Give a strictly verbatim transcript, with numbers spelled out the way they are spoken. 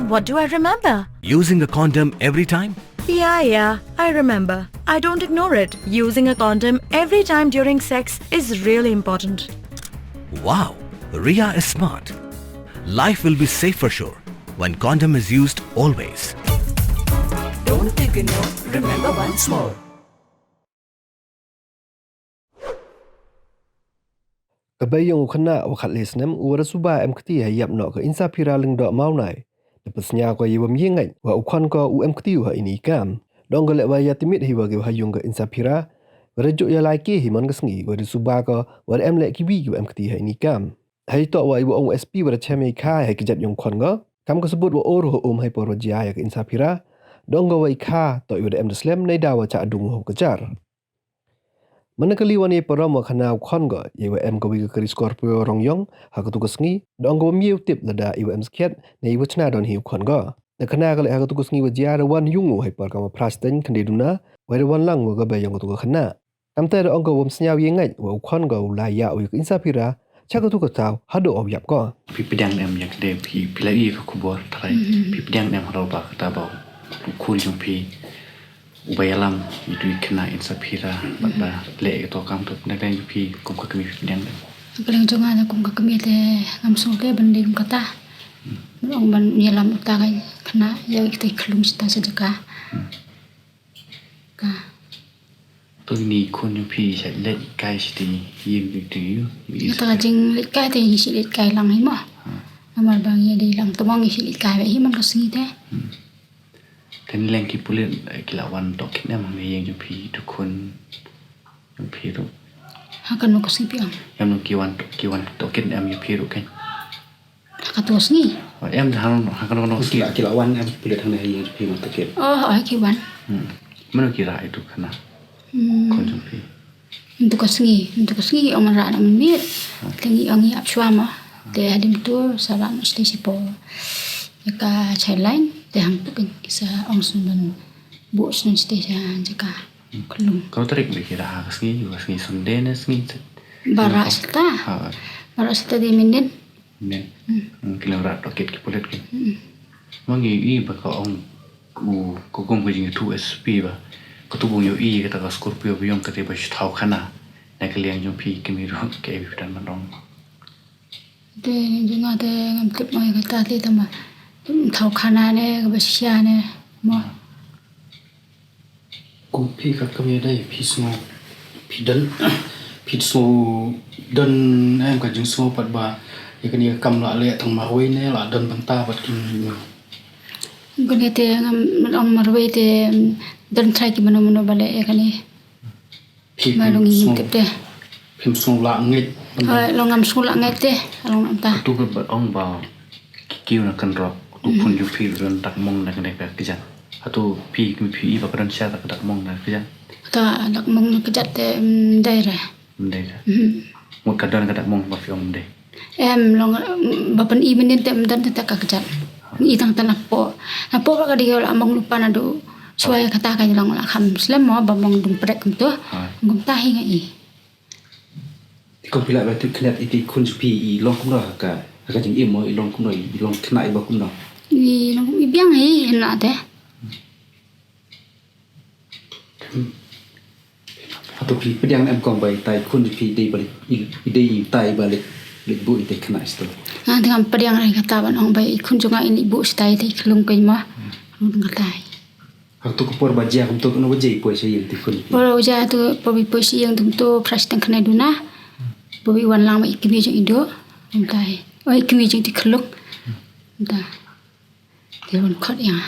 What do I remember? Using a condom every time? Yeah, yeah, I remember. I don't ignore it. Using a condom every time during sex is really important. Wow, Ria is smart. Life will be safe for sure when condom is used always. Don't ignore, remember once more. Ka bei yong u khynnah wa khatle snem u wa da suba em kti ha yap noh ka Insaphira Lyngdoh Mawnai, da pynsñiaw ko yei wym ye ngait wa u khon ko u em kti u ha ini i kam. Dang ka leh wa ya timit hi wa ki wa ha yung ka Insaphira, wa da jooh ya lai ke hi man ka sngi wa da suba ko wa da em leh ki wi ki wa em kti ha ini i kam. Hei toh wa i wa ong u S P wa da chem i kha hei kjat yong u khon ko, kam ka sabut wa ur ha um hei por wa jia ya ka Insaphira. Dang ka wa i kha toh i wa da em da slem nei da wa cha dung u ha u kajar. Mana ka liwan yei parom wa khana u khon ko yei wa em ka wi ka kari Scorpio rong yong ha katu ka sngi, dang ka wa mye u tip lada i wa em skhiat nei i wa chna don hi u khon ko. Da khana ka leh ha katu ka sngi wa jia da wan yung u hei por kam wa phra siteng khyndai duna, wa da wan lang wa ka bei yong katu ka khynnah. Kamte da ong ka wym sñiaw ye ngait wa u khon ko u lai ya u ya ka Insaphira cha katu ka thaw hadooh wa u yap ko. Phi pdiang em ya kade, phi, phi la i ka khubor trai. Phi pdiang em hadooh ba kata ba u khun yong phi u ba yalam itu i khynnah Insaphira, bad ba leh i to kam tu, na ka liang phi kum ka kmie phi pdiang em? Ka liang jong nga na kum ka kmie te ngam sngewthuh ban dei kum kata. Ong ban yalam uta ka khynnah ya i te khlung sita sa jaka. Ka. To ini khun yong phi sa leit kai siti yim yong tu yu. Ya ta jing leit kai te i si leit kai lang hi mo. Namar ba ngi dei lang to mo ngi si leit kai hi man ka sngi te. Kan leng ki pulit, eh, ki la wan tohkit em ha yeng yong phi tu khun yong phi ru? Ha kano ka sngi phi ong? Em ki wan to-, ki wan tohkit em yong phi ru kan? Ha katu ka sngi. Em ha, ha kano kano ki sngi? La, ki la wan em ki pulit hangne ha yeng yong phi wan tohkit. Oh, oh, ki wan. Hmm. Mano ki rah itu khynnah? Hmm. Khun yong phi. Ntu ka sngi, ntu ka sngi ong man rah na mynmiet. Te ngi ong i ap chwa ma. Te hadien tu sa rah ma site sipo. Ya ka chai line, te hangtu kan ki sa ong sum ban buh sum site sa jaka khlung. Kano tarik ba ki rah ha ka sngi, ka sngi Sunday ne sngi Sat-, Barah Sata. Ha. Barah Sata di minin. Ne. Hmm. Hmm, ki la rah tohkit ki pulit ki. Hmm. Ma ngi i ba ka ong u, ka kum ka jingthoh S P ba, katu bun yoh i kata ka Scorpio ba yong kata ba shi thaw khana. Na ka liang yong phi kmie ru ka e bi pdan man ong. Te jong nga te ngam tip mo ya kata te tama. Thaw khana ne ka ba shisha ne mo. Kum phi ka kmie dei phi sngew, phi don, phi sngew don em ka jingsngew pat ba ya kani ka kam la leh tang marwei ne la don bynta pat kini. Kani te ngam ong marwei te don trai ki mano mano ba leh ya kani. Phi ma long i tip te. Phim sngew la ngeit. Hoi, long ngam sngew la ngeit te, long ngam ta. Katu ka ba ong ba ki kiew na kynrok, tu phun ju phi don dak mong na kane ka kjat. Hatu phi, phi i ba ka don sha dak mong na kjat. Ta dak mong na kjat te, mm, dei re. Dei re. Mhm. Mut ka don ka dak mong ba phi ong dei. Em, long, mm, ba pyn-i mynnin te ym don te ka kjat. I tang ta napoh. Napoh ba ka dei la mong lupa na du. Suai kata ka long la kham slem mo ba mong dung prek kumtu. Kumta hi nga i. Te kum phi la ba tu khynnah i te khun phi i long kumno ha ka, ha ka jingim mo i long kumno i long khynnah i ba kumno. I long i biang hi hynna te. Hatu phi pdiang em kong bai tai khun phi dei balik, i, i dei tai balik, balik bu i te khynnah sto. Nga te ngam pdiang rai kata ban ong bai khun jong nga ini bu stai te khlung kai ma. Rung katai. Hatu ko por ba jia kumtu, kano ba jia i poi sa yeng te khun phi? Por ba jia tu, por ba i poi sa yeng tu kumtu, phra siteng khyndai duna. Por ba i wan lang ma i kmie jong i do. Kumtai. Oi, i kmie jong te khlung. Kumta. Te wan khot ya nga.